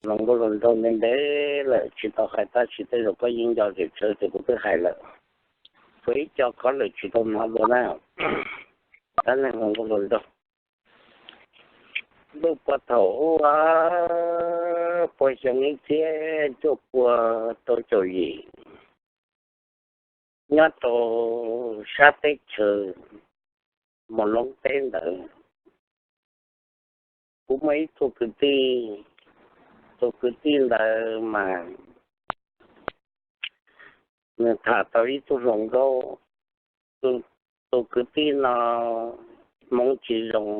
Hluas nkauj hluas nraug ntev ntev lawm tsis tau hais, tab sis tej zaum koj yeej nco zem tsawv ces kuv twb hais lawm. Tshuav ib co koj lawm tsis tau hnov dua na. Dab neeg hluas nkauj hluas nraug, ntuj puag thaum ub, puag xyoo ib txhiab cuaj pua rau caum yim, nyob rau sab teb chaws Mus Loob teb ntawd, kuv muaj ib tug kwv tij. Tus kwv tij ntawd mas nws tham tau ib tug hluas nkauj. Tus kwv tij no hmoov tsis zoo,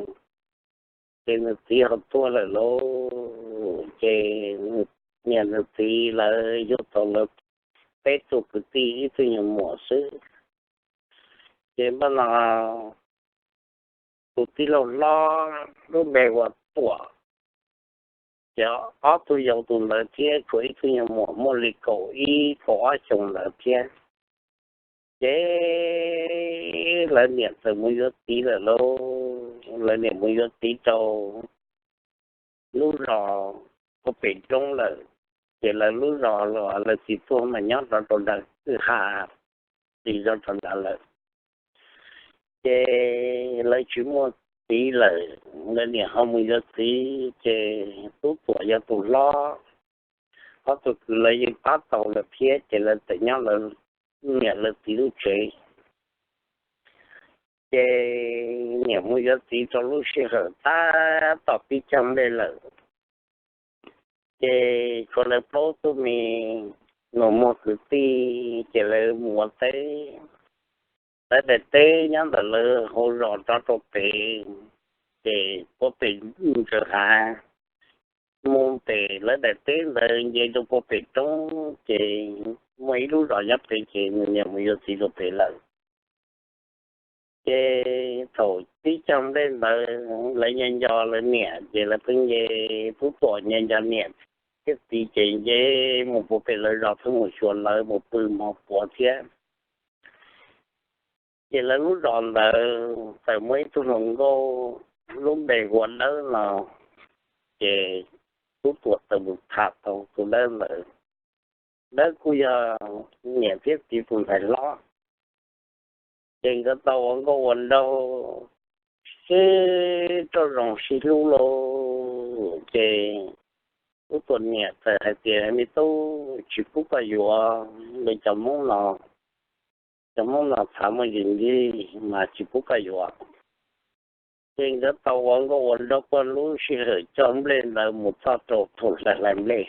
ces nws txiv ho tuag lawm lauj. Ces niam nws txiv lawv yug tau lawv peb tug kwv tij ib tug nyuam muam xwb. Ces npaj no tus tij laug hlob lub npe hu ua Tuam, ces ob tug yau tus ntawd thiab tshuav ib tug nyuam muam muaj li kaum ib kaum ob xyoos ntawd thiab. Ces lawv niam txawm mus yuav txiv lawm lauj. Lawv niam mus yuav txiv rau lub zos puag pem roob lawm. Ces lawv lub zos, lawv txiv tuag mas nyob rov rau nram kwj ha, tsis zov rov nrad lawm. Ces lawv tsis muaj txiv lawm, lawv niam ho mus yuav txiv, ces Tub Tuam yog tus hlob, ob tug kwv lawv yeej pab tau lawm thiab, ces lawv txawm nyob lawv niam lawv txiv lub tsev. Ces niam mus yuav txiv rau lub sij hawm tab tom pib cog nplej lawm, ces tshuav lawv plaub tug me nyuam muag kwv tij, ces lawv mus ua teb. Lawv daim teb nyob ntawm lawv hauv zos rov rau pem, ces puag pem ntsaws hav mus pem lawv daim teb ntawd nce rau puag pem roob, ces muaj ib lub zos nyob pem, ces nws niam mus yuav txiv rau pem lawm. Ces thaum pib cog nplej ntawd lawv nco nco lawv niam, ces lawv pheej nce, Tub Tuam nco nco niam thiab txiv, ces nce mus puag pem lawv zos, pheej mus xyuas lawv, mus pw hmo puav thiab. Ces lawv lub zos ntawd txawm muaj ib tug hluas nkauj lub npe hu ua Dawb no, ces Tub Tuam txawm mus tham tau tus Dawb ntawd. Dawb kuj yog niam thiab txiv tus ntxhais hlob. Ces nkawd tau ua nkauj ua nraug sib raug zoo sib hlub lauj. Ces Tub Tuam niam txawm hais tias, me tub, tsis pub koj yuav, lawv cov Hmoob no, cov Hmoob no txhav muaj ntsis ncig mas tsis pub koj yuav. Ces nkawd tau ua nkauj ua nraug puag lub sij hawm cog nplej ntawd mus txog rau thaum hlais hlais nplej.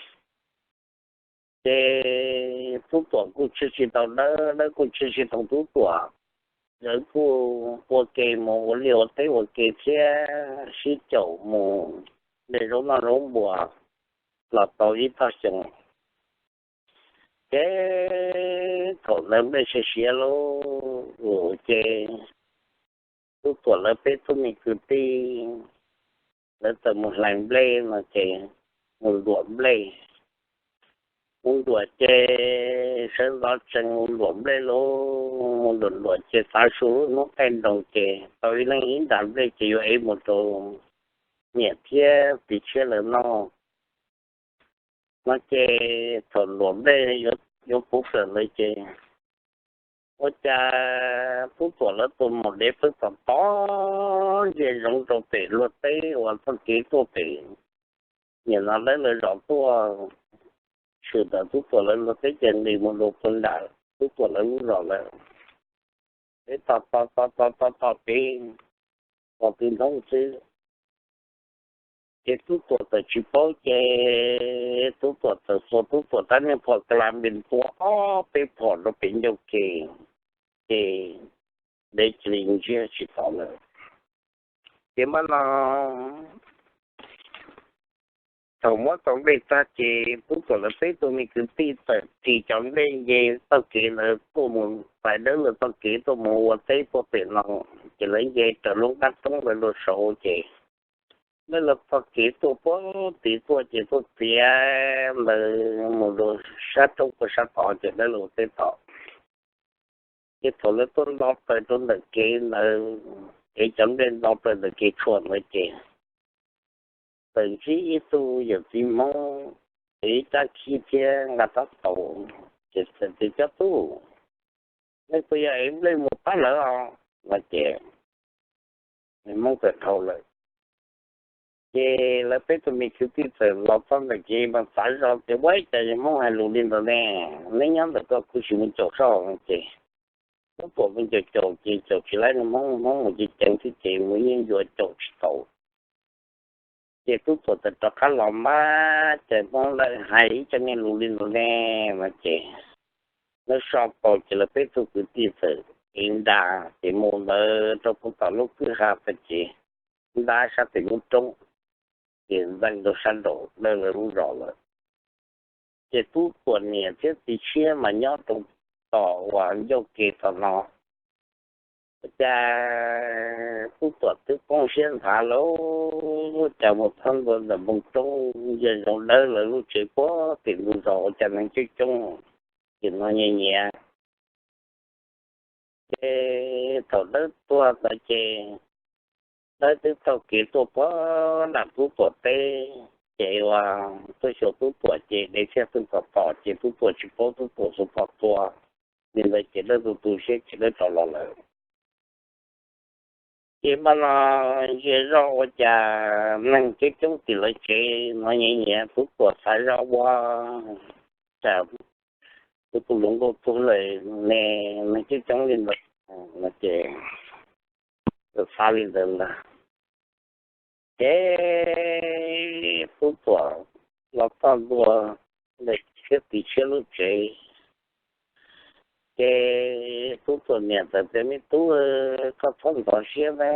Ces Tub Tuam kuj tswj tsis tau Dawb, Dawb kuj tswj tsis tau Tub Tuam. Nkawd kuj ua ke mus ua liaj ua teb ua ke thiab sib caum mus de zaub noj zaub npua los tau ib tog xyoo. Ces thaum ntawd nplej siav siav lauj, ces Tub Tuam lawv peb tug me kwv tij lawv txawm mus hlais nplej no ces mus nruam nplej. Mus nruam ces sawv ntxov tsees mus nruam nplej lauj, mus nruam nruam ces tav su lub hnub qaij nroos ces tau ib leeg ib nra nplej ces yuav ev mus rau niam thiab txiv tshiab lawv noj. No ces thaum nruam nplej yuav puv kawm lawm ces ua cas Tub Tuam lawv tus maum dev pheej tom tom ntsia zoov rau pem luag teb uas txoj kev tuaj pem, nim no lawv lawv zos tuaj, tshwm ntawm Tub Tuam lawv luag teb ces nqis mus rau puag nram Tub Tuam lawv lub zos lawm. Peb tom tom tom tom tom tom pem tom tw ntoob xwb. Ces Tub Tuam txawm tsis paub ces Tub Tuam txawm xuas Tub Tuam rab niag phom kala npe ntua ob peb phom rau pem ncauj ke, ces dev cia li ntsiag tsis tau lawm. Ces npaj no thaum muab tau nplej tag ces Tub Tuam lawv peb tug me kwv tij txawm ris cov nplej nce txoj kev ntawd tuaj mus, pais dawb lawv txoj kev tuaj mus ua teb puag pem no, ces lawv nce raws lub qab roob lawv luag saud ces dawb lawv txoj kev tuaj puag tid tuaj ces tuaj txiav ntawd mus rau sab roob puag sab tod ces dawb lawv ua teb tod. Ces thaum lawv tuaj nto plaws rau ntawm kev ntawd, ev cov nplej nto plaws ntawm kev tshuam ntawd ces txawm ntsib ib tug yawm txiv Hmoob txiv cab khib thiab nqa rab taus. Ces txawm tias, Cov tub, nej puas yog ev nplej mus pab lawv os? No ces Hmoob txawm dhau lawm. Ces lawv peb tug me kwv tij txawm los txog ntawm kev mas xav zoj tias, Ua cas yawg Hmoob hais lus li ntawd ne? Neb nyob ntawm ko, kuv sim mus caum saib. Ces Tub Tuam mus caum caum ces caum tsis laib nws Hmoob, Hmoob mus ceev ceev xwb ces mus yeej yuav caum tsis tau. Ces Tub Tuam txawm rov qab los npab, ces Hmoob lawv hais ib co niag lus li ntawd ne. No ces lawv so tau ces lawv peb tug kwv tij txawm ev nra ces mus ntawd rau puag tom lub kwj ha pes ces ntab sab tim lub roob, ces ntxeev rau sab nraud dawb lawv lub zos lawm. Ces Tub Tuam niam thiab txiv tshiab mas nyob rau tom uas ncauj ke tom no. Ua cas Tub Tuam twb poob siab nthav lawm, cas mus txog ntua ntawm npoo roob, yawg zoo dawb lawv lub tsev puag tim ntug zos, ua cas neeg coob coob, ces hnov nyias nyias. Ces thaum dawb tuag ntawd ces dawb twb taug kev tuaj puag nram Tub Tuam teb, ces uas tuaj xyuas Tub Tuam ces de txhiaj Tub Tuam tom ces Tub Tuam tsis paub Tub Tuam xuas phom tua li ntawd ces dawb tu tu siab ces dawb rov los lawm. Ces mas no ntsia zoj ua cas neeg coob coob tim lawv tsev, hnov nyias nyias, Tub Tuam xav zoj ua cas tus tus hluas nkauj tuag lawm ne, neeg coob coob li ntawd no ces xav li ntawd ntag. Ces Tub Tuam los txog ntua ntawm thiab tim tshiab lub tsev, ces Tub Tuam niam txawm tias, Me tub, koj txhob ntxhov siab na,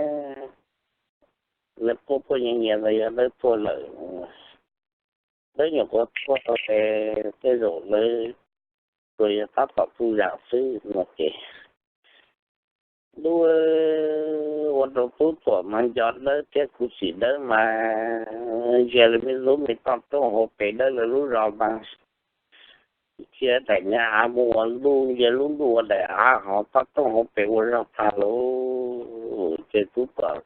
lawv quaj quaj nyias nyias los yog dawb tuag lawm. Dawb nyuam qhuav tuag, tej zaum lawv tsuas yog tab tom tu zam xwb no ces lub ua rau Tub Tuam mas nco dawb thiab khuv xim dawb mas ntsia li me lub me toj roob hauv pes dawb lawv lub zos mas ntsia daim niag av mus ua ntuj, ntsia lub ntuj ua daim av, ho toj roob hauv pes ua zog tag lauj. Ces Tub Tuam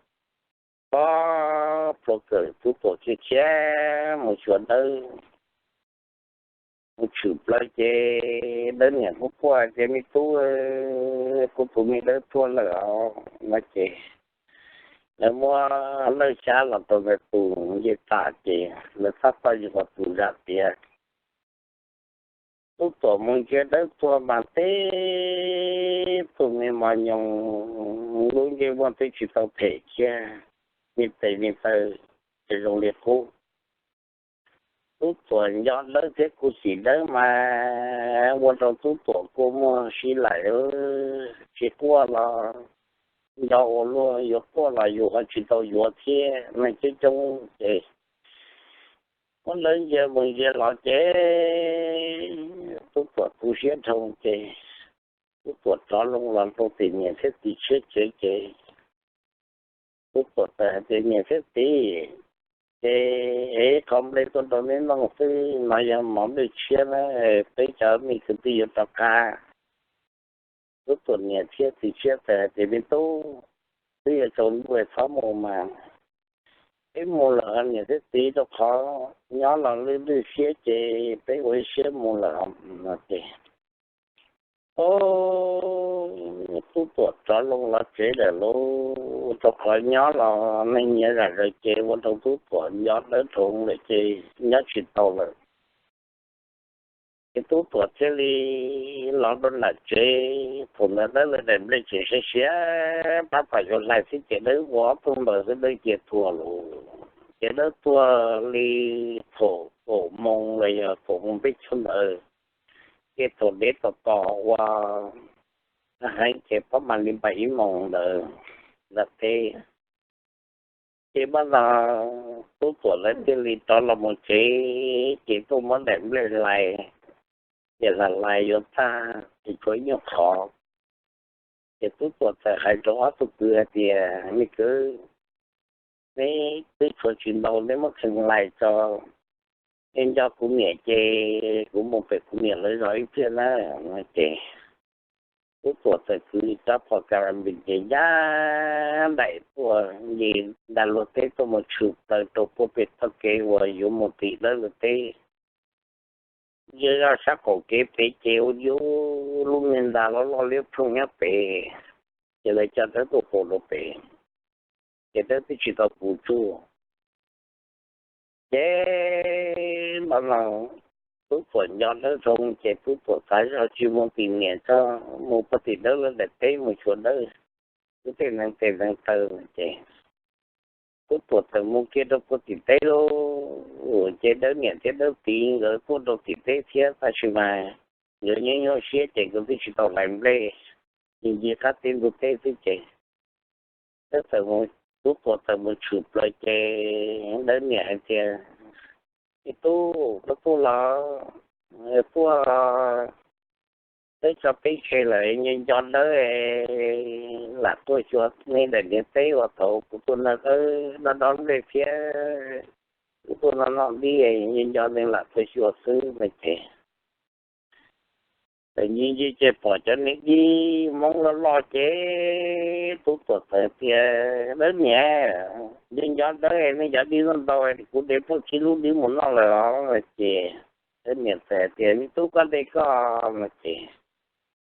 pob plhuav kawm, Tub Tuam thiaj khiav mus xyuas dawb, mus tshwm plaws ces dawb niam kuj quaj tias, Me tub, kuv tus me dawb tuag lawm os no ces lawv muab lawj xyab los rau ntawm tus ncej tas ces lawv tab tom yuav tus zam tiav. Tub Tuam mus ntsia dawb tuag mas teb tug me mos nyoos, lub ncej muag twb tsis tau phem thiab, me tes me taw ces zoo li qub. Tub Tuam nco dawb thiab khuv xim dawb mas ua rau Tub Tuam kua muag sib laim, tsis quaj los nco ua luaj, yuav quaj los yus ho tsis tau yuav thiab, neeg coob coob ces muab lawv ntsia mus ntsia los ces Tub Tuam tu siab dhau ces Tub Tuam rov loo los rau tim niam thiab txiv tshiab tsev ces Tub Tuam txawm hais tias, Niam thiab txiv, ces ev qhov nplej tuaj rau neb noj xwb, no yog mov nplej tshiab na, peb cov me kwv tij yuav rov qab. Tub Tuam niam thiab txiv tshiab txawm hais tias, Me tub, twb yuav tsaus ntuj txhob mus mas, peb mus lawm niam thiab txiv, rau qhov nyob los lwj lwj siab ces peb ua ib siab mus lawm no ces Tub Tuam rov loo los tsev lawm lauj, rau qhov nyob los neeg nyias zam zaws ces ua rau Tub Tuam nco dawb dhau lawm ces nyob tsis tau lawm. Ces Tub Tuam thiaj li los rau nram tsev, thaum ntawd dawb lawv daim nplej tseem siav siav, tab tom yuav hlais xwb ces dawb ua ob tug npaws xwb dawb cia tuag lauj. Ces dawb tuag li thaum kaum moos los yog kaum moos peb caug ntawd, ces thaum dev tom tom ua heev ces pob mam li npaum ib moos ntawd nram teb. Ces mas no Tub Tuam lawv thiaj li rov los mus tsev, ces tuaj muab daim nplej hlais, ces hlais hlais yuav tag ces tshuav ib nyuag qhov. Ces Tub Tuam txawm hais rau ob tug kwv hais tias, Me kwv, neb twb tshuav tsis ntau, neb muab kheev hlais tso, neb nco kuv niam ces kuv mus pem kuv niam lawv zos ib pliag na. Ces Tub Tuam txawm kwv rab phom kas las npis ces ncaj nraim tuaj nce nram luag teb tuaj mus tshwm plaws rau puag pem txoj kev uas yuav mus tim dawb luag teb. Yog zaj sab qaum kev pem ces ua lub niag ntas loj loj liab ploog nyob pem, ces lawv coj Dawb tuaj pov rau pem, ces Dawb twb tsis tau puv tsuj. Ces npaj no Tub Tuam nco Dawb zoo ces Tub Tuam xav zog tsis mus tim niam tso, mus puag tim Dawb lawv daim teb mus xyuas Dawb lub tej neev tes neev taw no ces Tub Tuam txawm mus kiag rau puag tim teb lauj. Ces Dawb niam thiab Dawb txiv nkawd tuaj rau tim teb thiab tab sis mas nkawd nyob nyuaj siab ces nkawd twb tsis tau hlais nplej, ncig ncig qab teb ntug teb xwb ces Dawb txawm mus, Tub Tuam txawm mus tshwm plaws ces Dawb niam hais tias, Me tub, koj tuaj los? Tuaj, Dawb tso peb tseg lawm, nco nco Dawb lam tuaj xyuas nej daim niam teb uas thaum kuv tuaj nrog Dawb dob dob nplej thiab kuv tuaj noj noj dib, nco nco nej lam tuaj xyuas xwb no ces txawm ncig ncig ces pom cov niag dib Hmoob loj loj ces Tub Tuam txawm tias, Dawb niam, nco nco Dawb, nej cov dib ntau ntau, kuv de tau tsib lub dib mus noj lawm os no ces Dawb niam txawm hais tias, Me tub, koj de koj no ces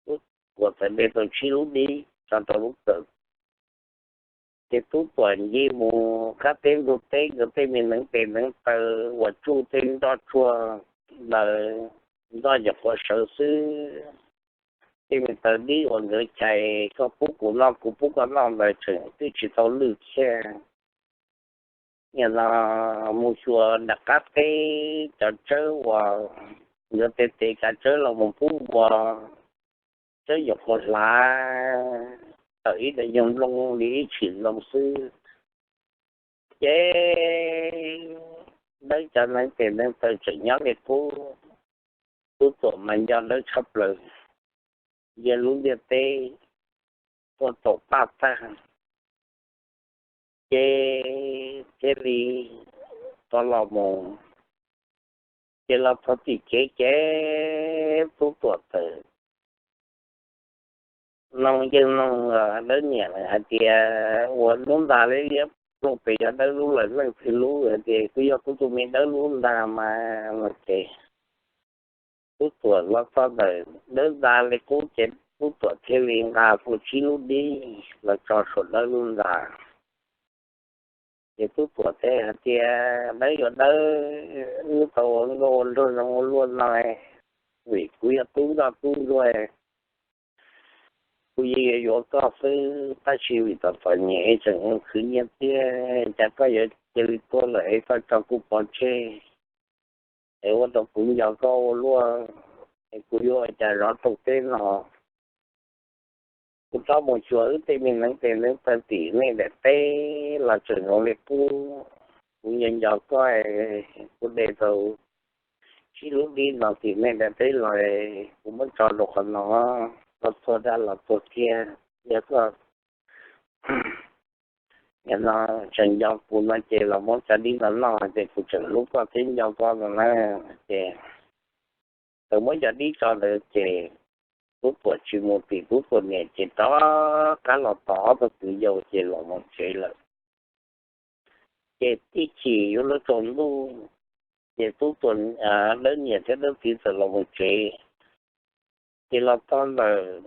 Tub Tuam txawm de tau tsib lub dib tso rau lub kawm. Ces Tub Tuam ncig mus qab teb ntug teb, nkawd tej me neev tes neev taw uas tsuj tej nroj tsuag ntawd, nroj nyuam qhuav sawv xwb. Tej me taw dib uas nkawd chais koj pub kuv noj kuv pub koj noj ntawd tseem twb tsis tau lwj thiab. Nim no mus xyuas nram qab teb cov tsawb uas nkawd tes tes kav tsawb los mus pub npua, tsawb nyuam qhuav hlav tawm ib daim nyuag nplooj li ib tshim nplooj xwb. Ces Dawb cov neev tes neev taw tseem nyob li qub, Tub Tuam mas nco Dawb tshaj plaws, yog lub ntiaj teb tuaj tau paj tag, ces thiaj li tau los mus. Ces los txog tim kev ces Tub Tuam txawm nug yeej nug Dawb niam hais tias, Ua lub ntas liab liab ploog pem yog Dawb lub lawm leej twg lub? Hais tias, Kuj yog kuv tus me Dawb lub ntag mas no ces Tub Tuam los txog ntawm Dawb ntag li qub ces Tub Tuam thiaj li nqa tau tsib lub dib los tso saum Dawb lub ntag. Ces Tub Tuam teb hais tias, Dawb yuav Dawb, wb tau ua nkauj ua nraug zoo ua luaj no, vim kuv yog tub nkauj tub nraug, kuv yeej yuav yuav koj xwb, tab sis vim txom txom nyem tseem khwv nyiaj tiag, cas koj yuav cia li tuag lawm es koj tso kuv pov tseg, es ua rau kuv nco koj ua luaj, es kuv yuav ua cas zov tau peb no. Kuv rov mus xyuas wb tej me neev tes neev taw tim nej daim teb los tseem zoo li qub. Kuv nco nco koj, kuv de tau tsib lub dib no tim nej daim teb los, kuv muab tso rau qhov no, los tuag dab los tuag kiag. Yog koj no tseem nco kuv no ces los muab cov dib no noj ces kuv tseem hlub koj thiab nco koj no na. Ces txawm muab cov dib tso ntawd ces Tub Tuam tsis mus tim Tub Tuam niam ces rov qab los tos ob tug kwv yau ces los mus tsev lawm. Ces tib chim yuav luag tsaus ntuj, ces Tub Tuam, Dawb niam thiab Dawb txiv txawm los mus tsev. Ces los txog ntawm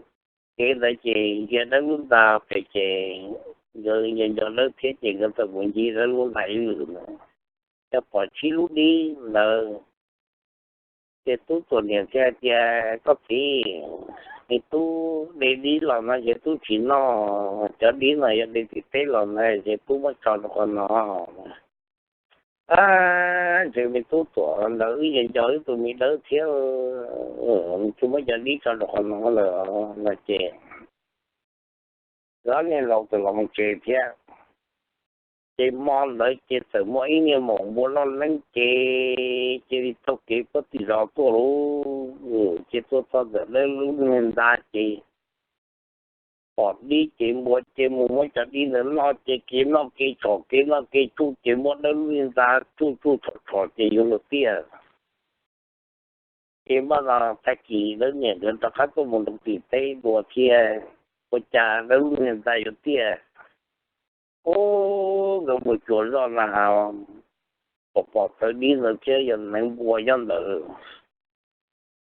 kev ntawd ces ncig Dawb lub nta pem ces nkawd nco nco Dawb thiab ces nkawd txawm mus ncig Dawb lub nta ib lwm no, ces pom tsib lub dib ntawd. Ces Tub Tuam niam thiaj hais tias, Koj txiv, me tub de dib los no ces tub tsis noj, cov dib no yog de tim teb los ntag ces tub muab tso rau qhov no. Ab, ntshe me Tub Tuam ntawd wb nco nco wb tus me Dawb thiab, tsis muab cov dib tso rau qhov no lawm no ces ob niag laus txawm los mus tsev thiab. Ces hmo ntawd ces txawm muaj ib niag maum npua loj leeb ces cia li taug kev puag tim zos tuaj lauj. Ces tuaj txog ntawm Dawb lub niag nta ces pom dib ces npua ces mus muab cov dib ntawd noj ces kev noj kev tshom kev noj kev tsuj ces muab Dawb lub niag nta tsuj tsuj tshom tshom ces yuav luag tiaj. Ces npaj no tag kis Dawb niam nkawd rov qab tuaj mus nroo tim teb dua thiab, ua cas Dawb lub niag nta yuav tiaj. Ub, nkawd mus cuag zoj na has, pom pom taw dib ntawd thiab yog neev npua nyob ntawd.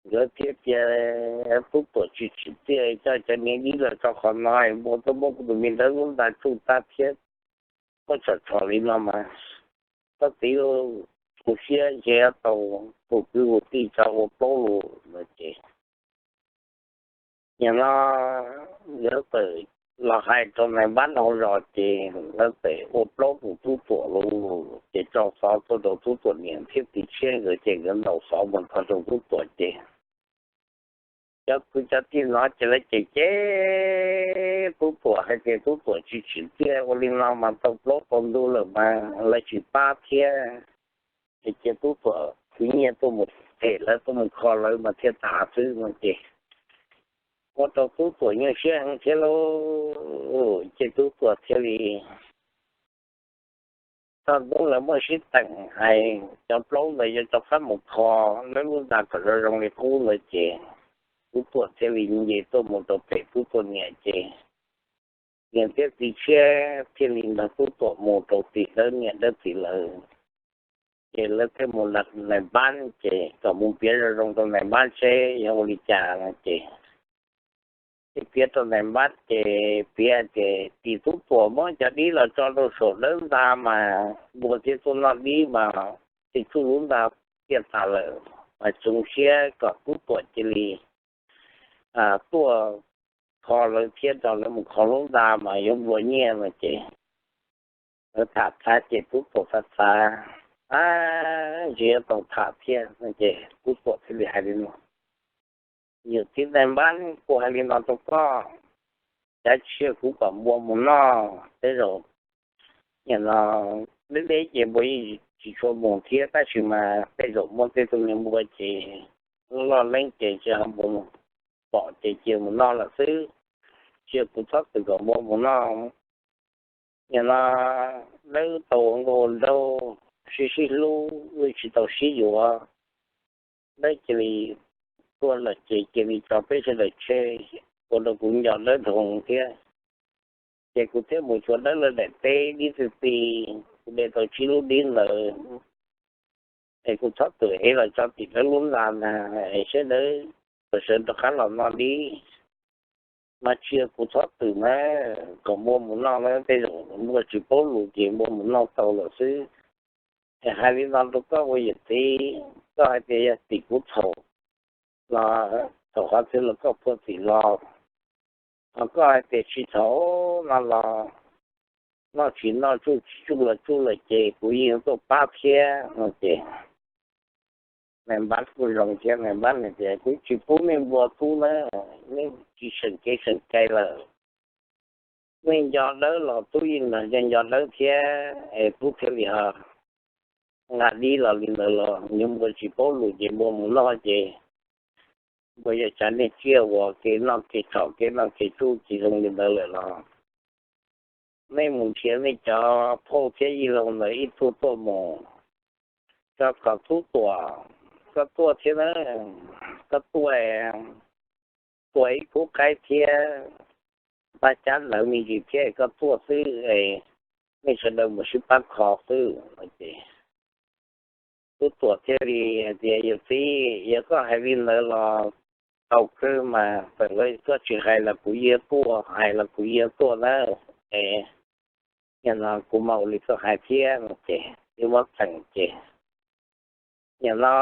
Nkawd thiaj tias, Tub Tuam tsis tsim txiaj coj cov niam dib los tso qhov no, npua tuaj muab kuv tus me dawb lub nta tsuj tag thiab, koj tsom tsho li no mas txhob txwv kuv siab, ntshe yuav tau tus kwv tus tij tso ua plaub lus no ces, nim no nkawd txawm los hais rau nais npab hauv zos ces lawv txawm ua plaub tus Tub Tuam lus ces tso xov tuaj rau Tub Tuam niam thiab txiv tshiab nkawd ces nkawd ntaus xov mus rau Tub Tuam ces cov kwv cov tij no ces lawv cem cem Tub Tuam hais tias Tub Tuam tsis tsim txiaj, ua li no mas tau plaub tau ntug lawm mas lawv tsis pab thiab. Ces cia Tub Tuam khwv nyiaj tuaj mus them lawv, tuaj mus kho lawv mas thiaj tas xwb no ces ua rau Tub Tuam nyuaj siab heev thiab lauj. Ces Tub Tuam thiaj li txog hnub lawv muaj sib teem hais cov plaub ntawd yuav rov qab mus kho lawv lub nta kom zoo zoo li qub ntawd ces Tub Tuam thiaj li nce tuaj mus rau pem Tub Tuam niam ces niam thiab txiv tshiab thiaj li nrog Tub Tuam mus rau tim Dawb niam Dawb txiv lawv. Ces lawv thiaj mus nais npab ces kom mus piav zoo zoo rau nais npab seb yog ua li cas no ces thiaj piav rau nais npab ces piav tias tim Tub Tuam muab cov dib los tso rau saum dawb nta mas npua thiaj tuaj noj dib mas thiaj tsuj lub nta thiaj tas lawm, mas tsoom siab kom Tub Tuam cia li tuaj kho lawv thiab nrog lawv mus kho lub nta mas yuav nplua nyiaj no ces lawv tham txhav ces Tub Tuam xav xav, a, ntshe yuav tau tham thiab no ces Tub Tuam thiaj li hais li no, Yawm txiv nais npab, kuv hais li no rau koj, cav tsis yog kuv kom npua mus noj, tej zaum nim no deb deb ces npua yeej tsis tshua mus thiab, tab sis mas tej zaum muaj tej tug niag npua ces loj leeb ces ntshe ho npua pom ces cia mus noj lawm xwb, tsis yog kuv txhob txwm kom npua mus noj. Nim no lawv tau ua nkauj ua nraug sib sib hlub, wb tsis tau sib yuav, lawv cia li tuaj lawm ces cia li tso peb sawv daws tseg, ua rau kuv nco dawb dhau thiab. Ces kuv thiaj mus xyuas dawb lawv daim teb dib txi txiv, kuv de tau tsib lub dib ntawd, es kuv txhob txwm ev los tso tim dawb lub nta ntag, es sawv daws sawv rov qab los noj dib. Mas tsis yog kuv txhob txwm na, kom npua mus noj na, tej zaum npua tsis paub lus ces npua mus noj tau lawm xwb. Es hais li no rau koj ua yawm txiv, koj hais tias yog tim kuv txhaum los thaum qhov twg los koj puag tim los, ho koj hais tias tsis txhaum no los noj tsis noj tsuj tsis tsuj los tsuj lawm ces kuv yeej yuav tuaj pab thiab no ces nais npab kuj zoo thiab, nais npab hais tias kuv tsis pub nej npua tub na, nej tsis seem kev seem cai lawm. Nej nco dawb los tub yeej nco nco dawb thiab, es tub thiaj li ho nqa dib los li ntawd los yog npua tsis paub lus ces npua mus noj ces npua yuav tsav nej tsiaj uas kev noj kev tshom kev noj kev tsuj tsis zoo li ntawd lawm los nej mus nrhiav nej cov phauj thiab yij laug ntawd ib tug tuaj mus, tso kom Tub Tuam, koj tuaj thiab na, koj tuaj, tuaj ib khub qaib thiab npaj cab ntawv me ntsis thiab koj tuaj xwb es nej sawv daws mus sib pab kho xwb no ces Tub Tuam thiaj li hais tias, Yawm txiv, yog koj hais li ntawd los tau kawg mas, txawm koj tsis hais los kuv yeej tuaj, hais los kuv yeej tuaj na. Es nim no kuv mam ua li koj hais thiab no ces twb muab txheem ces nim no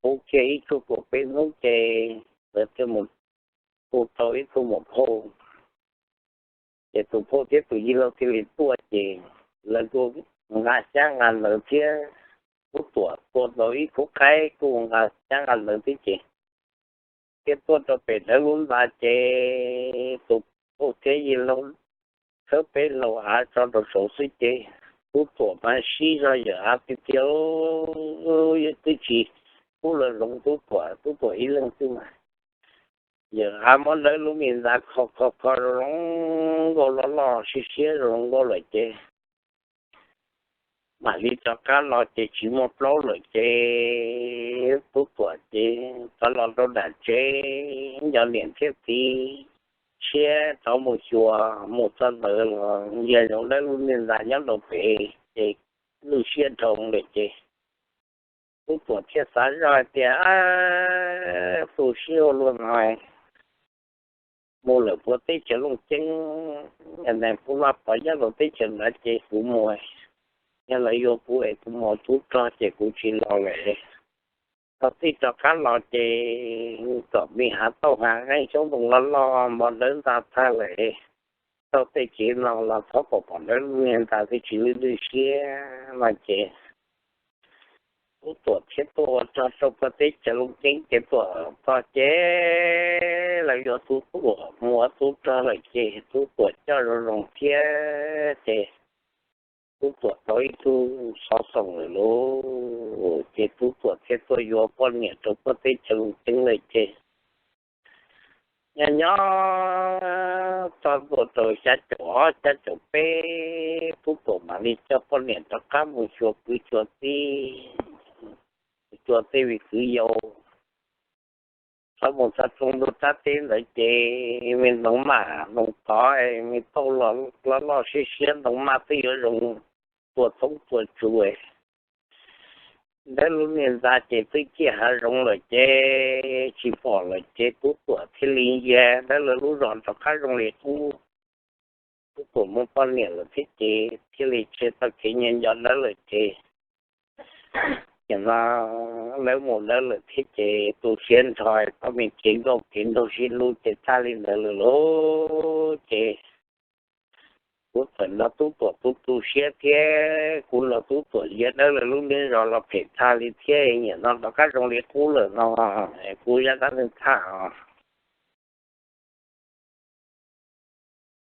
puv kiag ib tsug kaum peb hnub ces lawv thiaj mus hu tau ib tug muam phauj. Ces tus phauj thiab tus yij laug thiaj li tuaj ces lawv kuj nqa xyab nqa ntawv thiab, Tub Tuam tua tau ib khub qaib kuj nqa xyab nqa ntawv thiab ces thiaj tuaj rau pem dawb lub nta ces tus phauj thiab yij laug tshawb peb laug av tso rau saud xwb ces Tub Tuam mas sib zog yawm av tiag tiag, twb tsis pub lawv hloov Tub Tuam, Tub Tuam ib leeg xwb mas. Yawm av muab dawb lub me nta kho kho kho zoo zoo nkauj, loj loj siab siab zoo zoo nkauj lawm ces mam li rov qab los ces tsis muaj plaub lawm ces Tub Tuam ces rov los rau nram tsev, nco niam thiab txiv tshiab rov mus xyuas, mus txog ntawd los ntsia zoo dawb lub me nta nyob rau pem ces lwj siab dhau lawm ces Tub Tuam thiaj xav zoj hais tias, tu siab ua luaj no, mus lawm puag teb chaws Looj Ceeb, Nais Phoo Vaj Pov nyob rau teb chaws ntawd ces kuv mus, yog lawv yuav kuv es kuv mus tub rog ces kuv tsis los lawm. Tau tij rov qab los ces kom me hav tauj hav qeej xyoob ntoo loj loj npog dawb ntag tag lawm. Tau tej kev no los thov kom pom dawb lub niag ntas thiaj tsis lwj lwj siab no ces Tub Tuam thiaj tuaj ua rog rau puag teb chaws Looj Ceeb ces Tuam txog ces lawv yuav Tub Tuam mus ua tub rog lawm ces Tub Tuam coj zoo zoo thiab ces Tub Tuam tau ib tug xov xoom lawm lauj, ces Tub Tuam thiaj tuaj yuav poj niam rau puag teb chaws Looj Ceeb lawm ces nyob nyob txog ntua rau xya caum ob xya caum peb, Tub Tuam mam li coj poj niam rov qab mus xyuas kwv xyuas tij, xyuas tej viv kwv yau. Thaum mus txog rau ntua rab teb ntawd ces me ntoo maj ntoo tov, me tauj loj loj siab siab, ntoo maj twb yuav zoo tua thoob tua tsu. Dawb lub niag ntxa ces twb ciaj hav zoov lawm ces tsis pom lawm ces Tub Tuam thiaj li ntsia dawb lawv lub zos rov qab zoo li qub. Tub Tuam muaj poj niam lawm thiab ces thiaj li tseg txoj kev nco nco dawb lawm ces nim no lawv mus dawb lawm thiab ces tu siab nrho, tau me kev nkauj kev nraug sib hlub ces tag li ntawd lawm lauj. Ces kuv txawm nrog Tub Tuam tu tu siab thiab kuv nrog Tub Tuam ntsia dawb lawv lub niag zos los phem tag li thiab, nim no rov qab zoo li qub lawm no, kuv zaj dab neeg tag os.